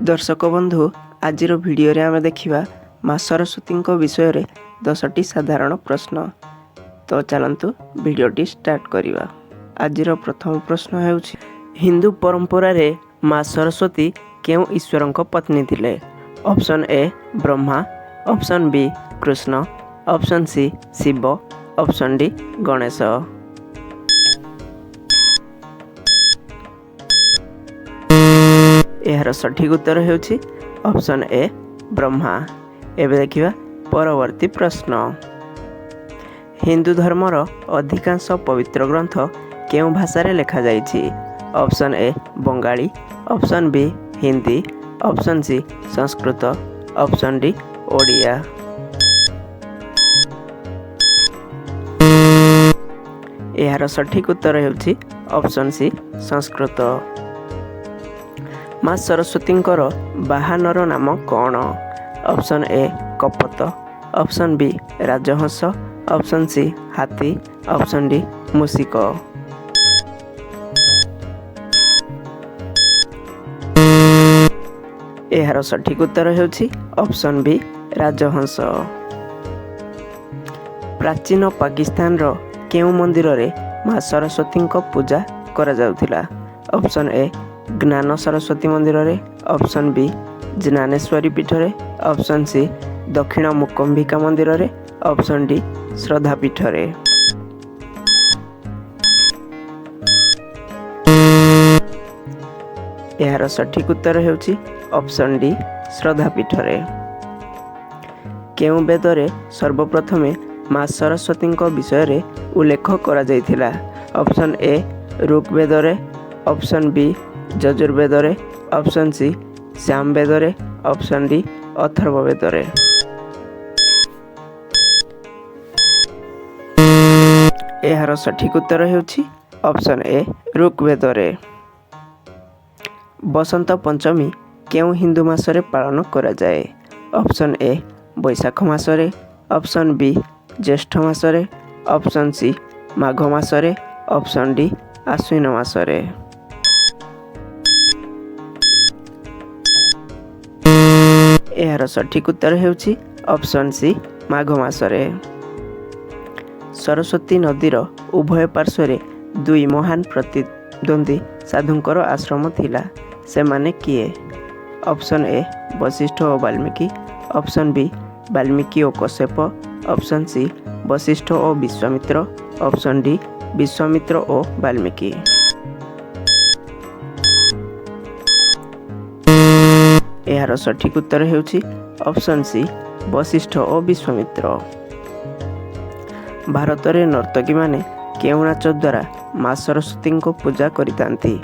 ଦର୍ଶକ ବନ୍ଧୁ, ଆଜିର ଭିଡ଼ିଓରେ ଆମେ ଦେଖିବା ମା ସରସ୍ୱତୀଙ୍କ ବିଷୟରେ 10ଟି ସାଧାରଣ ପ୍ରଶ୍ନ। ତ ଚାଲନ୍ତୁ, ଭିଡ଼ିଓଟି ଷ୍ଟାର୍ଟ କରିବା। ଆଜିର ପ୍ରଥମ ପ୍ରଶ୍ନ ହେଉଛି, ହିନ୍ଦୁ ପରମ୍ପରାରେ ମା ସରସ୍ୱତୀ କେଉଁ ଈଶ୍ୱରଙ୍କ ପତ୍ନୀ ଥିଲେ? Option A Brahma, option B Krishna, option C Shiva, option D Ganesh. ଏହାର ସଠିକ୍ ଉତ୍ତର ହେଉଛି ଅପସନ୍ ଏ ବ୍ରହ୍ମା। ଏବେ ଦେଖିବା ପରବର୍ତ୍ତୀ ପ୍ରଶ୍ନ। ହିନ୍ଦୁ ଧର୍ମର ଅଧିକାଂଶ ପବିତ୍ର ଗ୍ରନ୍ଥ କେଉଁ ଭାଷାରେ ଲେଖାଯାଇଛି? Option A Bengali, option B Hindi, option C Sanskrit, option D Odia. ଏହାର ସଠିକ୍ ଉତ୍ତର ହେଉଛି ଅପସନ୍ ସି ସଂସ୍କୃତ। ମା ସରସ୍ୱତୀଙ୍କର ବାହନର ନାମ କ'ଣ? ଅପସନ୍ ଏ କପୋତ, ଅପସନ୍ ବି ରାଜହଂସ, ଅପସନ୍ ସି ହାତୀ, ଅପସନ୍ ଡି ମୂଷିକ। ଏହାର ସଠିକ୍ ଉତ୍ତର ହେଉଛି ଅପସନ୍ ବି ରାଜହଂସ। ପ୍ରାଚୀନ ପାକିସ୍ତାନର କେଉଁ ମନ୍ଦିରରେ ମା ସରସ୍ୱତୀଙ୍କ ପୂଜା କରାଯାଉଥିଲା? ଅପସନ୍ ଏ ଜ୍ଞାନ ସରସ୍ୱତୀ ମନ୍ଦିରରେ, ଅପସନ୍ ବି ଜ୍ଞାନେଶ୍ୱରୀ ପୀଠରେ, ଅପସନ୍ ସି ଦକ୍ଷିଣ ମୁକମ୍ବିକା ମନ୍ଦିରରେ, ଅପସନ୍ ଡି ଶ୍ରଦ୍ଧା ପୀଠରେ। ଏହାର ସଠିକ୍ ଉତ୍ତର ହେଉଛି ଅପସନ୍ ଡି ଶ୍ରଦ୍ଧା ପୀଠରେ। କେଉଁ ବେଦରେ ସର୍ବପ୍ରଥମେ ମା ସରସ୍ୱତୀଙ୍କ ବିଷୟରେ ଉଲ୍ଲେଖ କରାଯାଇଥିଲା? ଅପସନ୍ ଏ ଋଗ୍ବେଦରେ, ଅପସନ୍ ବି ଯଜୁର୍ବେଦରେ, ଅପସନ୍ ସି ସାମବେଦରେ, ଅପସନ୍ ଡି ଅଥର୍ବବେଦରେ। ଏହାର ସଠିକ୍ ଉତ୍ତର ହେଉଛି ଅପସନ୍ ଏ ଋଗ୍ବେଦରେ। ବସନ୍ତ ପଞ୍ଚମୀ କେଉଁ ହିନ୍ଦୁ ମାସରେ ପାଳନ କରାଯାଏ? ଅପସନ୍ ଏ ବୈଶାଖ ମାସରେ, ଅପସନ୍ ବି ଜ୍ୟେଷ୍ଠ ମାସରେ, ଅପସନ୍ ସି ମାଘ ମାସରେ, ଅପସନ୍ ଡି ଆଶ୍ୱିନ ମାସରେ। ଏହାର ସଠିକ୍ ଉତ୍ତର ହେଉଛି ଅପସନ୍ ସି ମାଘ ମାସରେ। ସରସ୍ୱତୀ ନଦୀର ଉଭୟ ପାର୍ଶ୍ୱରେ ଦୁଇ ମହାନ ପ୍ରତିଦ୍ୱନ୍ଦ୍ୱୀ ସାଧୁଙ୍କର ଆଶ୍ରମ ଥିଲା। ସେମାନେ କିଏ? ଅପସନ୍ ଏ ବଶିଷ୍ଠ ଓ ବାଲ୍ମୀକି, ଅପସନ୍ ବି ବାଲ୍ମୀକି ଓ କଶ୍ୟପ, ଅପସନ୍ ସି ବଶିଷ୍ଠ ଓ ବିଶ୍ୱାମିତ୍ର, ଅପସନ୍ ଡି ବିଶ୍ୱାମିତ୍ର ଓ ବାଲ୍ମୀକି। ଏହାର ସଠିକ୍ ଉତ୍ତର ହେଉଛି ଅପସନ୍ ସି ବଶିଷ୍ଠ ଓ ବିଶ୍ୱାମିତ୍ର। ଭାରତରେ ନର୍ତ୍ତକୀମାନେ କେଉଁ ନାଚ ଦ୍ୱାରା ମା ସରସ୍ୱତୀଙ୍କ ପୂଜା କରିଥାନ୍ତି?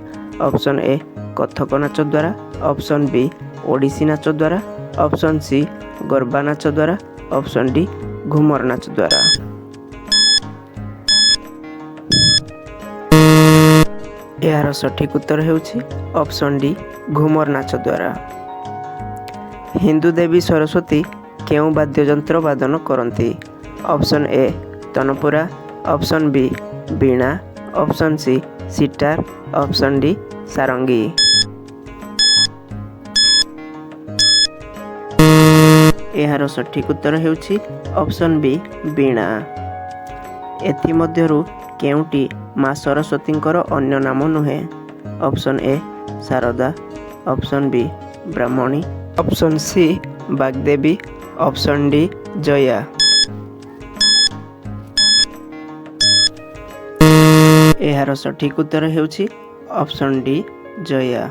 ଅପସନ୍ ଏ କଥକ ନାଚ ଦ୍ୱାରା, ଅପସନ୍ ବି ଓଡ଼ିଶୀ ନାଚ ଦ୍ୱାରା, ଅପସନ୍ ସି ଗର୍ବା ନାଚ ଦ୍ୱାରା, ଅପସନ୍ ଡି ଘୁମର ନାଚ ଦ୍ୱାରା। ଏହାର ସଠିକ୍ ଉତ୍ତର ହେଉଛି ଅପସନ୍ ଡି ଘୁମର ନାଚ ଦ୍ୱାରା। ହିନ୍ଦୁ ଦେବୀ ସରସ୍ୱତୀ କେଉଁ ବାଦ୍ୟଯନ୍ତ୍ର ବାଦନ କରନ୍ତି? Option A tanpura, option B Veena, option C sitar, option D sarangi. ଏହାର ସଠିକ୍ ଉତ୍ତର ହେଉଛି ଅପସନ୍ ବି ବୀଣା। ଏଥିମଧ୍ୟରୁ କେଉଁଟି ମା ସରସ୍ୱତୀଙ୍କର ଅନ୍ୟ ନାମ ନୁହେଁ? Option A Sharada, option B Brahmani, option C Bagdevi, option D Jaya. ଏହାର ସଠିକ୍ ଉତ୍ତର ହେଉଛି ଅପସନ୍ ଡି ଜୟା।